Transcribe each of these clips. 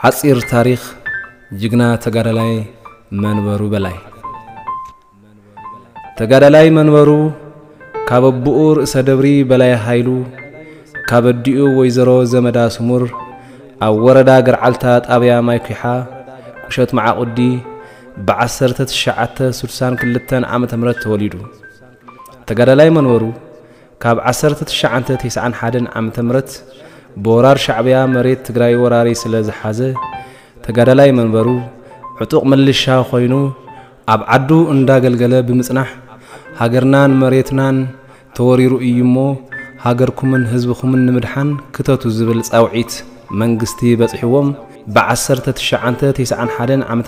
ሓጺር ታሪኽ ጅግና ተጋዳላይ መንበሩ በላይ። ተጋዳላይ መንበሩ ካብ ኣቦኡ ርእሰ ደብሪ በላይ ሃይሉ፣ ካብ ኣዲኡ ወይዘሮ ዘመዳ ስሙር፣ ኣብ ወረዳ ገርዓልታ ጣብያ ማይኩሓ ቁሸት መዓቑዲ ብ1962 ዓ.ም ተወሊዱ። ተጋዳላይ መንበሩ ካብ 1991 ዓ.ም ብወራር ሻዕብያ መሬት ትግራይ ወራሪ ስለ ዝሓዘ፣ ተጋዳላይ መንበሩ ዕጡቕ ምልሻ ኮይኑ ኣብ ዓዱ እንዳገልገለ ብምጽናሕ፣ ሃገርናን መሬትናን ተወሪሩ እዩ እሞ፣ ሃገርኩምን ህዝብኹምን ንምድሓን ክተቱ ዝብል ጻውዒት መንግስቲ በጺሕዎም፣ ብ1991 ዓ.ም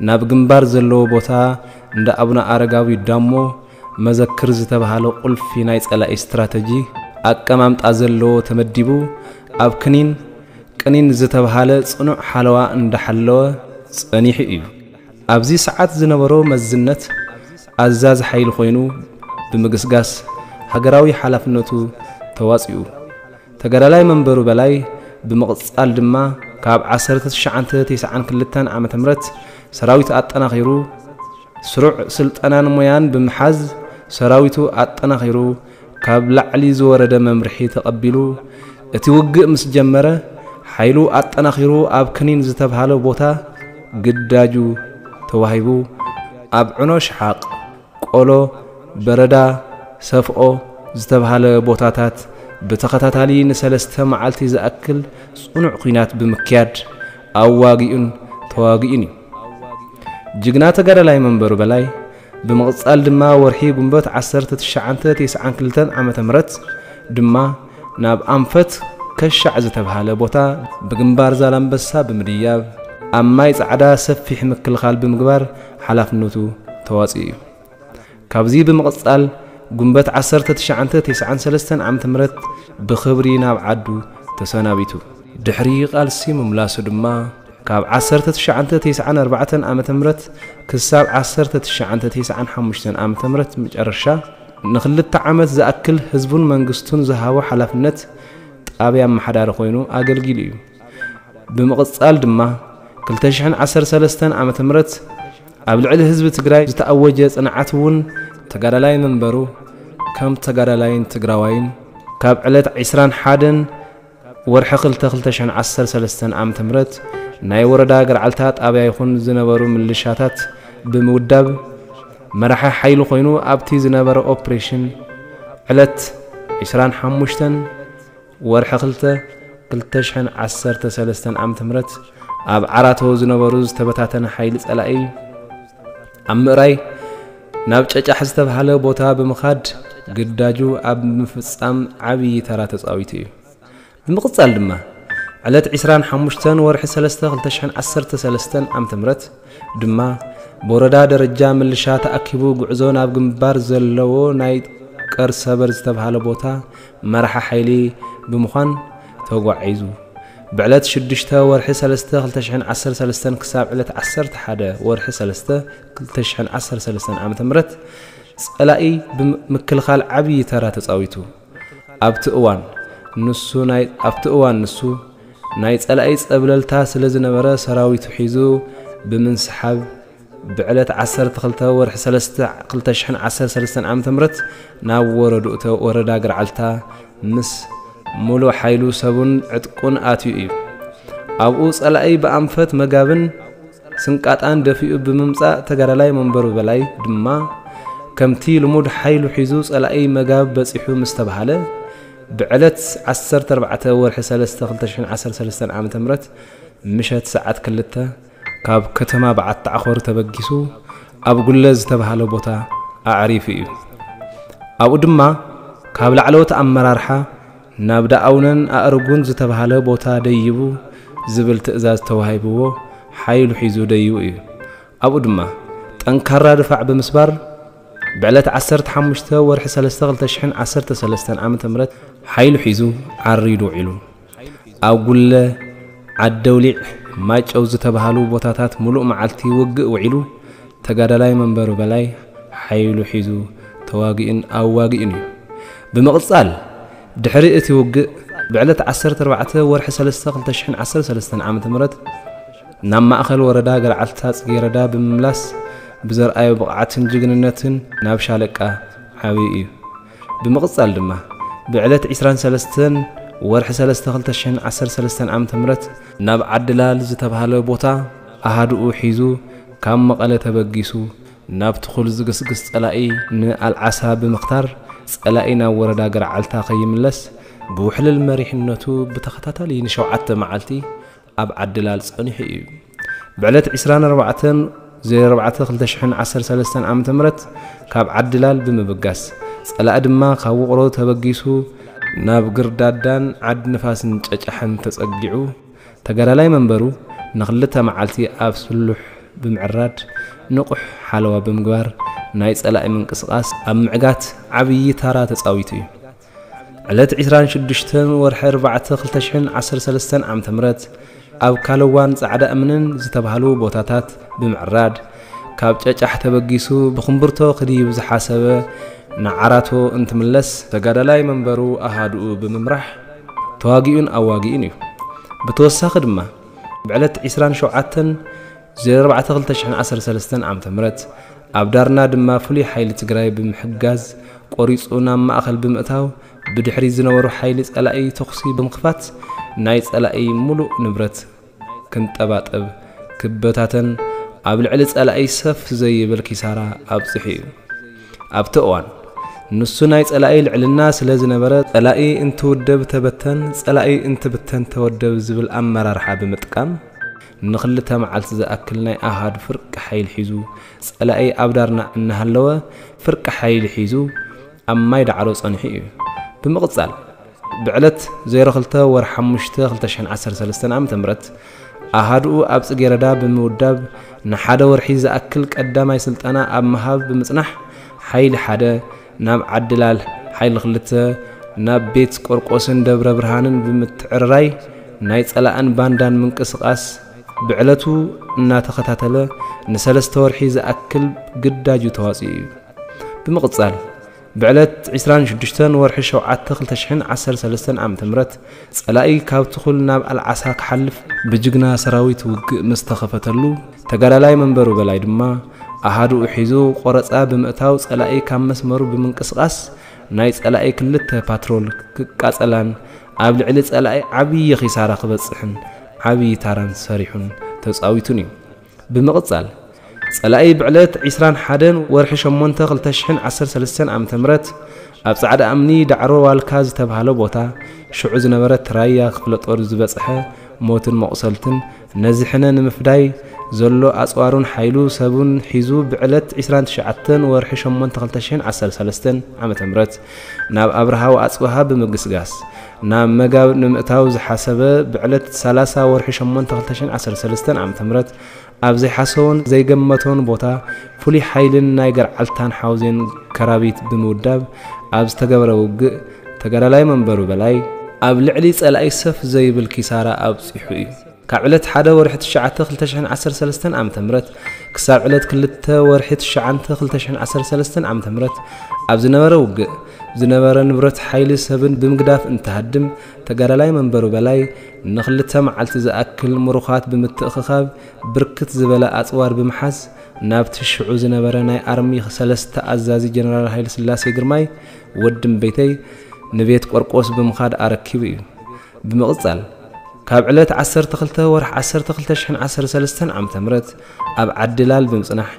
ናብ ግንባር ዘለዎ ቦታ እንዳ ኣቡነ ኣረጋዊ ዳሞ መዘክር ዝተባህለ ቁልፊ ናይ ጸላኢ ስትራተጂ ኣቀማምጣ ዘለዎ ተመዲቡ፣ ኣብ ክኒን ቅኒን ዝተባህለ ጽኑዕ ሓለዋ እንዳሓለወ ጸኒሑ እዩ። ኣብዚ ሰዓት ዝነበሮ መዝነት ኣዛዚ ሓይሊ ኮይኑ ብምግስጋስ ሃገራዊ ሓላፍነቱ ተዋጺኡ። ተጋዳላይ መንበሩ በላይ ብምቕጻል ድማ ካብ 1992 ዓ.ም ሰራዊት ኣጠናኺሩ፣ ስሩዕ ስልጠናን ሞያን ብምሓዝ ሰራዊቱ ኣጠናኺሩ ካብ ላዕሊ ዝወረደ መምርሒ ተቐቢሉ፣ እቲ ውግእ ምስ ጀመረ፣ ሓይሉ ኣጠናኺሩ ኣብ ክኒን ዝተብሃለ ቦታ ግዳጁ ተዋሂቡ፣ ኣብ ዕኖ ሽሓቕ፣ ቆሎ፣ በረዳ፣ ሰፍኦ ዝተብሃለ ቦታታት ብተኸታታሊ ንሰለስተ መዓልቲ ዝኣክል ጽኑዕ ኲናት ብምክያድ ኣዋጊኡን ተዋጊኡን እዩ። ጅግና ተጋዳላይ መንበሩ በላይ ብምቕጻል ድማ ወርሒ ጉንበት 1992 ዓ.ም ድማ ናብ ኣንፈት ከሻዕ ዝተብሃለ ቦታ ብግንባር ዛላምበሳ ብምድያብ ኣብ ማይ ጻዕዳ ሰፊሕ ምክልኻል ብምግባር ሓላፍነቱ ተዋጺኡ እዩ። ካብዚ ብምቕጻል ጉንበት 1993 ዓ.ም ብኽብሪ ናብ ዓዱ ተሰናቢቱ። ድሕሪ ቃልሲ ምምላሱ ድማ ካብ 1994 ዓ.ም ክሳብ 1995 ዓ.ም መጨረሻ ንኽልተ ዓመት ዝኣክል ህዝቡን መንግስቱን ዝሃቦ ሓላፍነት ጣብያ ኣመሓዳሪ ኮይኑ ኣገልጊሉ እዩ። ብምቕጻል ድማ 2013 ዓ.ም ኣብ ልዕሊ ህዝቢ ትግራይ ዝተኣወጀ ጽንዓት እውን ተጋዳላይ መንበሩ ከም ተጋዳላይን ትግራዋይን ካብ ዕለት 21 ወርሒ 2 2013 ዓ.ም ናይ ወረዳ ገርዓልታ ጣብያ ይኹን ዝነበሩ ምልሻታት ብምውዳብ መራሒ ሓይሊ ኮይኑ ኣብቲ ዝነበረ ኦፕሬሽን ዕለት 25 ወርሒ 2 2013 ዓ.ም ኣብ ዓራቶ ዝነበሩ ዝተበታተነ ሓይሊ ጸላኢ ኣብ ምእራይ ናብ ጨጫሕ ዝተብሃለ ቦታ ብምኻድ ግዳጁ ኣብ ምፍጻም ዓብዪ ተራ ተጻዊቱ እዩ። ብምቕጻል ድማ ዕለት 25 ወርሒ 3 2013 ዓ.ም ድማ ብወረዳ ደረጃ ምልሻ ተኣኪቡ ጉዕዞ ናብ ግንባር ዘለዎ ናይ ቀርሰበር ዝተብሃለ ቦታ መራሒ ሓይሊ ብምዃን ተጓዒዙ። ብዕለት 6 ወርሒ 3 2013 ክሳብ ዕለት 11 ወርሒ 3 2013 ዓ.ም ጸላኢ ብምክልኻል ዓብዪ ተራ ተጻዊቱ። ኣብቲ እዋን ንሱ ናይ ኣብቲ እዋን ንሱ ናይ ጸላኢ ጸብለልታ ስለ ዝነበረ ሰራዊቱ ሒዙ ብምንስሓብ ብዕለት 12 ወርሒ 3 2013 ዓ.ም ናብ ወረድኡ ተ- ወረዳ ግርዓልታ ምስ ሙሉእ ሓይሉ ሰቡን ዕጥቁን ኣትዩ እዩ። ኣብኡ ጸላኢ ብኣንፈት መጋብን ስንቃጣን ደፊኡ ብምምጻእ ተጋዳላይ መንበሩ በላይ ድማ ከምቲ ልሙድ ሓይሉ ሒዙ ጸላኢ መጋብ በጺሑ ምስ ተባሃለ ብዕለት 14 ወርሒ 3 2013 ዓ.ም ምሸት ሰዓት ክልተ ካብ ከተማ በዓቲ ዓኾር ተበጊሱ ኣብ ጉለ ዝተባሃለ ቦታ ኣዕሪፉ እዩ። ኣብኡ ድማ ካብ ላዕለዎት ኣመራርሓ ናብ ዳኣውነን ኣእርጉን ዝተባሃለ ቦታ ደይቡ ዝብል ትእዛዝ ተዋሂብዎ ሓይሉ ሒዙ ደይቡ እዩ። ኣብኡ ድማ ጠንካራ ድፋዕ ብምስባር ብዕለት 15 ወርሒ 3 2013 ዓ.ም ሓይሉ ሒዙ ዓሪዱ ውዒሉ። ኣብ ጉለ፣ ዓደውሊዕ፣ ማጨው ዝተባሃሉ ቦታታት ሙሉእ መዓልቲ ውግእ ውዒሉ ተጋዳላይ መንበሩ በላይ ሓይሉ ሒዙ ተዋጊኡን ኣዋጊኡን እዩ። ብምቕጻል ድሕሪ እቲ ውግእ ብዕለት ዓሰርተ ኣርባዕተ ወርሒ ሰለስተ ክልተ ሽሕን ዓሰርተ ሰለስተን ዓመተ ምህረት ናብ ማእኸል ወረዳ ገርዓልታ ጽጌረዳ ብምምላስ ብዘርኣዮ ብቕዓትን ጅግንነትን ናብ ሻለቃ ዓብዩ እዩ። ብምቕጻል ድማ ብዕለት ዕስራን ሰለስተን ወርሒ ሰለስተ ክልተ ሽሕን ዓሰርተ ሰለስተን ዓመተ ምህረት ናብ ዓድላል ዝተባህለ ቦታ ኣሃድኡ ሒዙ ካብ መቐለ ተበጊሱ ናብ ትኹል ዝግስግስ ጸላኢ ንኣልዓሳ ብምኽታር ጸላኢ ናብ ወረዳ ገርዓልታ ከይምለስ ብውሕልል መሪሕነቱ ብተኸታታሊ ንሸውዓተ መዓልቲ ኣብ ዓድላል ጸኒሑ እዩ። ብዕለት ዕስራን ኣርባዕተን ዜሮ ኣርባዕተ ክልተ ሽሕን ዓሰርተ ሰለስተን ዓመተ ምህረት ካብ ዓድላል ብምብጋስ ጸላኢ ድማ ካብ ውቕሮ ተበጊሱ ናብ ግርዳዳን ዓድ ንፋስን ጨጫሕን ተጸጊዑ ተጋዳላይ መንበሩ ንኽልተ መዓልቲ ኣብ ስሉሕ ብምዕራድ ንቑሕ ሓለዋ ብምግባር ናይ ጸላኢ ምንቅስቓስ ኣብ ምዕጋት ዓብዪ ታራ ተጻዊቱ እዩ። ዕለት ዕስራን ሽዱሽተን ወርሒ ኣርባዕተ ክልተ ሽሕን ዓሰርተ ሰለስተን ዓመተ ምህረት ኣብ ካለዋን ጻዕዳ እምንን ዝተባህሉ ቦታታት ብምዕራድ ካብ ጨጫሕ ተበጊሱ ብኹምብርቶ ክድይብ ዝሓሰበ ንዓራቶ እንትምለስ ተጋዳላይ መንበሩ ኣሃድኡ ብምምራሕ ተዋጊኡን ኣዋጊኡን እዩ። ብተወሳኺ ድማ ብዕለት ዕስራን ሸውዓተን ዜሮ ኣርባዕተ ክልተ ሽሕን ዓሰርተ ሰለስተን ዓመተ ምህረት ኣብ ዳርና ድማ ፍሉይ ሓይሊ ትግራይ ብምሕጋዝ ቆሪፁ ናብ ማእኸል ብምእታው ብድሕሪት ዝነበሩ ሓይሊ ጸላኢ ተኹሲ ብምኽፋት ናይ ጸላኢ ሙሉእ ንብረት ክንጠባጠብ ክበታተን ኣብ ልዕሊ ጸላኢ ሰፍ ዘይብል ኪሳራ ኣብፂሑ እዩ። ኣብቲ እዋን ንሱ ናይ ጸላኢ ልዕልና ስለ ዝነበረ ጸላኢ እንትውደብ ተበተን ጸላኢ እንትብተን ተወደብ ዝብል ኣመራርሓ ብምጥቃም ንኽልተ መዓልቲ ዝኣክል ናይ ኣሃዱ ፍርቂ ሓይሊ ሒዙ ጸላኢ ኣብ ዳርና እናሃለወ ፍርቂ ሓይሊ ሒዙ ኣብ ማይ ዳዕሮ ጸኒሑ እዩ። ብምቕጻል ብዕለት ዜሮ ክልተ ወርሒ ሓሙሽተ ክልተ ሽሕን ዓሰርተ ሰለስተን ዓመተ ምህረት ኣሃድኡ ኣብ ጽጌረዳ ብምውዳብ ንሓደ ወርሒ ዝኣክል ቀዳማይ ስልጠና ኣብ ምሃብ ብምጽናሕ ሓይሊ ሓደ ናብ ዓድላል ሓይሊ ክልተ ናብ ቤት ቆርቆስን ደብረ ብርሃንን ብምትዕርራይ ናይ ጸላእን ባንዳን ምንቅስቓስ ብዕለቱ እናተኸታተለ ንሰለስተ ወርሒ ዝኣክል ግዳጁ ተዋጺኡ እዩ። ብምቕጻል ብዕለት ዕስራን ሽዱሽተን ወርሒ ሸውዓተ ክልተ ሽሕን ዓሰርተ ሰለስተን ዓመተ ምህረት ጸላኢ ካብ ትኹል ናብ ኣልዓሳ ክሓልፍ ብጅግና ሰራዊት ውግእ ምስ ተኸፈተሉ ተጋዳላይ መንበሩ በላይ ድማ ኣሃዱኡ ሒዙ ቆረጻ ብምእታው ጸላኢ ካብ መስመሩ ብምንቅስቓስ ናይ ጸላኢ ክልተ ፓትሮል ክቃጸላን ኣብ ልዕሊ ጸላኢ ዓብዪ ኺሳራ ክበጽሕን ዓብዪ ታራን ሰሪሑን ተጻዊቱን እዩ። ብምቕጻል ጸላኢ ብዕለት ዕስራን ሓደን ወርሒ ሸሞንተ ክልተ ሽሕን ዓሰርተ ሰለስተን ዓመተ ምህረት ኣብ ጻዕዳ እምኒ ዳዕሮ ዋልካ ዝተባህለ ቦታ ሽዑ ዝነበረት ራያ ክፍለ ጦር ዝበጽሐ ሞትን መቑሰልትን ነዚ ሕነ ንምፍዳይ ዘሎ ኣጽዋሩን ሓይሉ ሰቡን ሒዙ ብዕለት ዕስራን ትሽዓተን ወርሒ ሸሞንተ ክልተ ሽሕን ዓሰርተ ሰለስተን ዓመተ ምህረት ናብ ኣብርሃ ወኣጽብሃ ብምግስጋስ ናብ መጋብ ንምእታው ዝሓሰበ ብዕለት ሰላሳ ወርሒ ሸሞንተ ክልተ ሽሕን ዓሰርተ ሰለስተን ዓመተ ምህረት ኣብ ዘይሓሰቦን ዘይገመቶን ቦታ ፍሉይ ሓይልን ናይ ገርዓልታን ሓውዜን ከራቢት ብምውዳብ ኣብ ዝተገበረ ውግእ ተጋዳላይ መንበሩ በላይ ኣብ ልዕሊ ጸላኢ ሰፍ ዘይብል ኪሳራ ኣብጺሑ እዩ። ካብ ዕለት ሓደ ወርሒ ትሽዓተ ክልተ ሽሕን ዓሰርተ ሰለስተን ዓመተ ምህረት ክሳብ ዕለት ክልተ ወርሒ ትሽዓተ ክልተ ሽሕን ዓሰርተ ሰለስተን ዓመተ ምህረት ኣብ ዝነበረ ውግእ ዝነበረ ንብረት ሓይሊ ሰብን ብምግዳፍ እንትሃድም ተጋዳላይ መንበሩ በላይ ንክልተ መዓልቲ ዝኣክል ምሩኻት ብምትእኽኻብ ብርክት ዝበለ ኣጽዋር ብምሓዝ ናብቲ ሽዑ ዝነበረ ናይ ኣርሚ ሰለስተ ኣዛዚ ጀነራል ሃይለ ስላሴ ግርማይ ወዲ እምበይተይ ንቤት ቆርቆስ ብምኻድ ኣረኪቡ እዩ። ብምቕጻል ካብ ዕለት ዓሰርተ ክልተ ወርሒ ዓሰርተ ክልተ ሽሕን ዓሰርተ ሰለስተን ዓመተ ምህረት ኣብ ዓዲ ላል ብምጽናሕ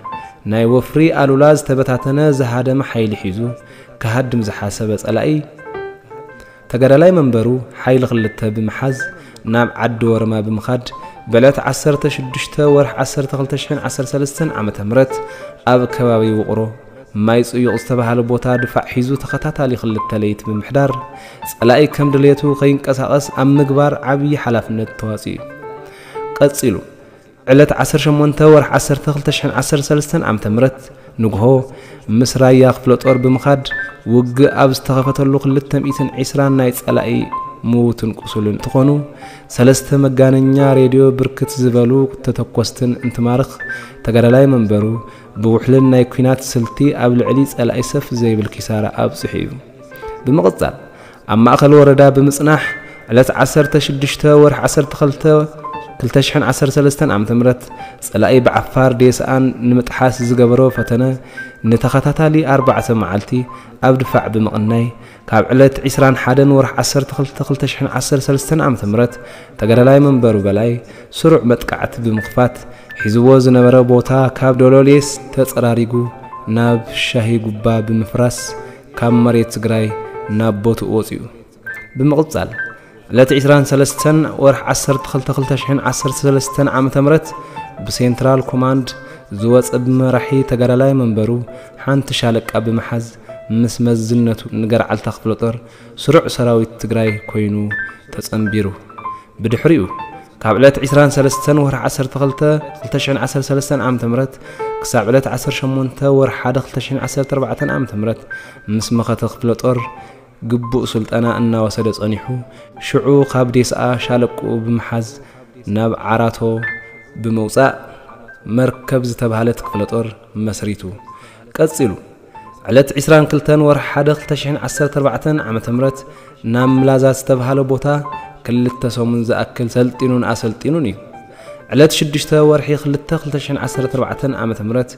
ናይ ወፍሪ ኣሉላ ዝተበታተነ ዝሃደመ ሓይሊ ሒዙ ክሃድም ዝሓሰበ ጸላኢ ተጋዳላይ መንበሩ ሓይሊ ክልተ ብምሓዝ ናብ ዓዲ ወረማ ብምኻድ ብዕለት ዓሰርተ ሽዱሽተ ወርሒ ዓሰርተ ክልተ ሽሕን ዓሰርተ ሰለስተን ዓመተ ምህረት ኣብ ከባቢ ውቕሮ ማይ ጽዩቕ ዝተባህለ ቦታ ድፋዕ ሒዙ ተኸታታሊ ክልተ ለይቲ ብምሕዳር ጸላኢ ከም ድሌቱ ከይንቀሳቐስ ኣብ ምግባር ዓብዪ ሓላፍነት ተዋጺኡ እዩ። ቀጺሉ ዕለት ዓሰርተ ሸሞንተ ወርሒ ዓሰርተ ክልተ ሽሕን ዓሰርተ ሰለስተን ዓመተ ምህረት ንግሆ ምስ ራያ ክፍለ ጦር ብምኻድ ውግእ ኣብ ዝተኸፈተሉ ክልተ ሚእትን ዕስራን ናይ ጸላኢ ምዉትን ቁሱልን እንትኾኑ ሰለስተ መጋነኛ ሬድዮ ብርክት ዝበሉ ተተኮስትን እንትማርኽ ተጋዳላይ መንበሩ ብውሕልን ናይ ኲናት ስልቲ ኣብ ልዕሊ ጸላኢ ሰፍ ዘይብል ኪሳራ ኣብጺሑ እዩ። ብምቕጻል ኣብ ማእኸል ወረዳ ብምጽናሕ ዕለት ዓሰርተ ሽዱሽተ ወርሒ ዓሰርተ ክልተ ክልተ ሽሕን ዓሰርተ ሰለስተን ዓመተ ምህረት ጸላኢ ብዓፋር ዴስኣን ንምጥሓስ ዝገበሮ ፈተነ ንተኸታታሊ ኣርባዕተ መዓልቲ ኣብ ድፋዕ ብምቕናይ፣ ካብ ዕለት ዕስራን ሓደን ወርሒ ዓሰርተ ክልተ ክልተ ሽሕን ዓሰርተ ሰለስተን ዓመተ ምህረት ተጋዳላይ መንበሩ በላይ ስሩዕ መጥቃዕቲ ብምኽፋት፣ ሒዝዎ ዝነበረ ቦታ ካብ ዶሎሌስ ተጸራሪጉ ናብ ሻሂ ጉባ ብምፍራስ ካብ መሬት ትግራይ ናብ ቦትኡ ወጺኡ። ብምቕጻል ዕለት ዕስራን ሰለስተን ወርሒ ዓሰርተ ክልተ ክልተ ሽሕን ዓሰርተ ሰለስተን ዓመተ ምህረት ብሴንትራል ኮማንድ ዝወጸ ብመራሒ ተጋዳላይ መንበሩ ሓንቲ ሻለቃ ብምሓዝ ምስ መዝነቱ ንገርዓልታ ክፍለ ጦር ስሩዕ ሰራዊት ትግራይ ኮይኑ ተጸንቢሩ። ብድሕሪኡ ካብ ዕለት ዕስራን ሰለስተን ወርሒ ዓሰርተ ክልተ ክልተ ሽሕን ዓሰርተ ሰለስተን ዓመተ ምህረት ክሳብ ዕለት ዓሰርተ ሸሞንተ ወርሒ ሓደ ክልተ ሽሕን ዓሰርተ ኣርባዕተን ዓመተ ምህረት ምስ መኸተ ክፍለ ጦር ግቡእ ስልጠና እናወሰደ ጸኒሑ፣ ሽዑ ካብ ዴስኣ ሻለቅኡ ብምሓዝ ናብ ዓራቶ ብምውጻእ መርከብ ዝተባህለት ክፍለ ጦር መስሪቱ። ቀጺሉ ዕለት ዕስራን ክልተን ወርሒ ሓደ ክልተ ሽሕን ዓሰርተ ኣርባዕተን ዓመተ ምህረት ናብ ምላዛ ዝተባህለ ቦታ ክልተ ሰሙን ዝኣክል ሰልጢኑን ኣሰልጢኑን እዩ። ዕለት ሽዱሽተ ወርሒ ክልተ ክልተ ሽሕን ዓሰርተ ኣርባዕተን ዓመተ ምህረት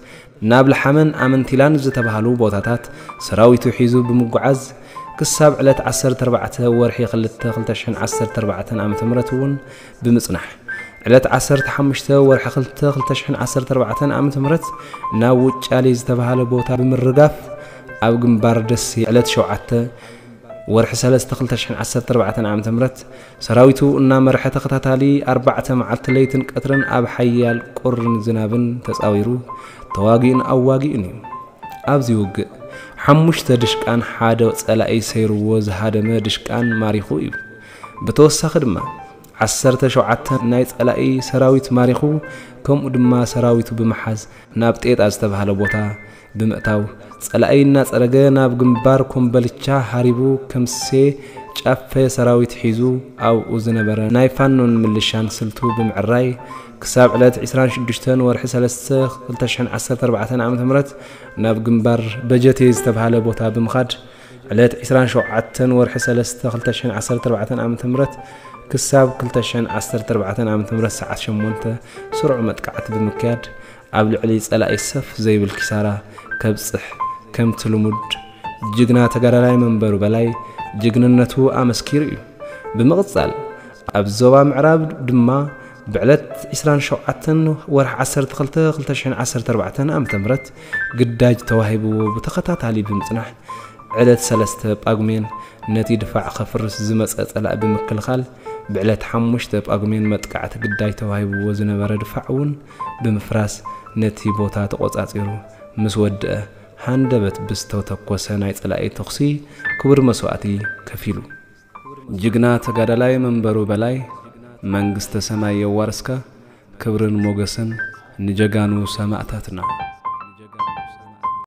ናብ ለሓመን ኣመንቲላን ዝተባህሉ ቦታታት ሰራዊቱ ሒዙ ብምጉዓዝ ክሳብ ዕለት ዓሰርተ ኣርባዕተ ወርሒ ክልተ ክልተ ሽሕን ዓሰርተ ኣርባዕተን ዓመተ ምህረት እውን ብምጽናሕ ዕለት ዓሰርተ ሓሙሽተ ወርሒ ክልተ ክልተ ሽሕን ዓሰርተ ኣርባዕተን ዓመተ ምህረት ናብ ውጫሌ ዝተባህለ ቦታ ብምርጋፍ ኣብ ግንባር ደሴ ዕለት ሸውዓተ ወርሒ ሰለስተ ክልተ ሽሕን ዓሰርተ ኣርባዕተን ዓመተ ምህረት ሰራዊቱ እናመርሐ ተኸታታሊ ኣርባዕተ መዓልቲ ለይትን ቀትርን ኣብ ሓያል ቁርን ዝናብን ተጻዊሩ ተዋጊኡን ኣዋጊኡን እዩ። ኣብዚ ውግእ ሓሙሽተ ድሽቃን ሓደ ጸላኢ ሰይርዎ ዝሃደመ ድሽቃን ማሪኹ እዩ። ብተወሳኺ ድማ ዓሰርተ ሸውዓተ ናይ ጸላኢ ሰራዊት ማሪኹ፣ ከምኡ ድማ ሰራዊቱ ብምሓዝ ናብ ጤጣ ዝተባህለ ቦታ ብምእታው ጸላኢ እናጸረገ ናብ ግንባር ኮምበልቻ ሃሪቡ ከምሴ ጫፈ ሰራዊት ሒዙ ኣብኡ ዝነበረ ናይ ፋኖን ምልሻን ስልቱ ብምዕራይ ክሳብ ዕለት ዕስራን ሽዱሽተን ወርሒ ሰለስተ ክልተ ሽሕን ዓሰርተ ኣርባዕተን ዓመተ ምህረት ናብ ግንባር በጀቴ ዝተባህለ ቦታ ብምኻድ ዕለት ዕስራን ሸውዓተን ወርሒ ሰለስተ ክልተ ሽሕን ዓሰርተ ኣርባዕተን ዓመተ ምህረት ክሳብ ክልተ ሽሕን ዓሰርተ ኣርባዕተን ዓመተ ምህረት ሰዓት ሸሞንተ ስሩዕ መጥቃዕቲ ብምክያድ ኣብ ልዕሊ ጸላኢ ሰፍ ዘይብል ኪሳራ ከብጽሕ ከምቲ ልሙድ ጅግና ተጋዳላይ መንበሩ በላይ ጅግንነቱ ኣመስኪሩ እዩ። ብምቕጻል ኣብ ዞባ ምዕራብ ድማ ብዕለት ዕስራን ሸውዓተን ወርሒ ዓሰርተ ክልተ ክልተ ሽሕን ዓሰርተ ኣርባዕተን ዓመተ ምህረት ግዳጅ ተዋሂብዎ ብተኸታታሊ ብምጽናሕ ዕለት ሰለስተ ጳጉሜን ነቲ ድፋዕ ከፍርስ ዝመጸ ጸላኢ ብምክልኻል ብዕለት ሓሙሽተ ጳጉሜን መጥቃዕቲ ግዳጅ ተዋሂብዎ ዝነበረ ድፋዕ እውን ብምፍራስ ነቲ ቦታ ተቖጻጺሩ ምስ ወድአ ሃንደበት ብዝተተኮሰ ናይ ጸላኢ ተኹሲ ክቡር መስዋእቲ ከፊሉ። ጅግና ተጋዳላይ መንበሩ በላይ መንግስተ ሰማይ የዋርስካ። ክብርን ሞገስን ንጀጋኑ ሰማእታትና።